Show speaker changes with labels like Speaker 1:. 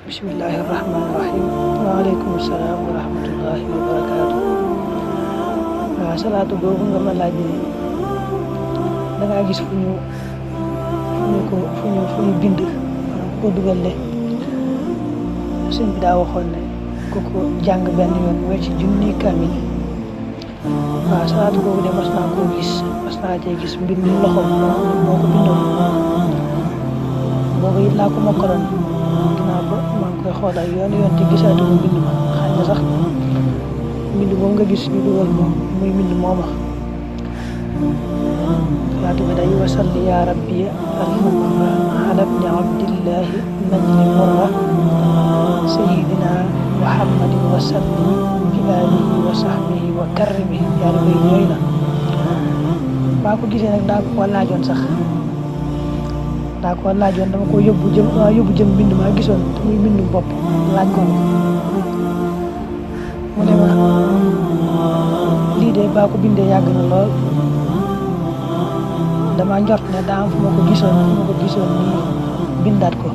Speaker 1: Bismillahirrahmanirrahim. Waalaikum salam wa rahmatullahi wa barakatuh. Salaatu boobu nga ma laaj ni da ngaa gis fu ñu bind ko dugal le sëñ bi daa waxoon ne ku ko jàng benn yoon wecc junni kamil. Salaatu boobu de mas naa koo gis, mas naa cee gis mbind loxo moo ko bindoon. boobu it laa ko mokkaloon ginnaaw ba maa ngi koy xool ay yoon te gisaatu ko mbind ma xëy na sax mbind moom nga gis ñu dugal moom muy mbind mooma. salaatu bi day wasalli yaa rabbi alhamma ala ibni abdillahi najli murra sayidina muhammadin wa sallim bi alihi wa sahbihi wa karrimi yaa rabbi yooyu la. baa ko gisee nag daa ko laajoon sax dama ko yóbbu jëm mbind maa gisoon te muy mbindum bopp laaj ko mu ne ma lii de baa ko bindee yàgg na lool, dama njort ne daa am fu ma ko gisoon nii bindaat ko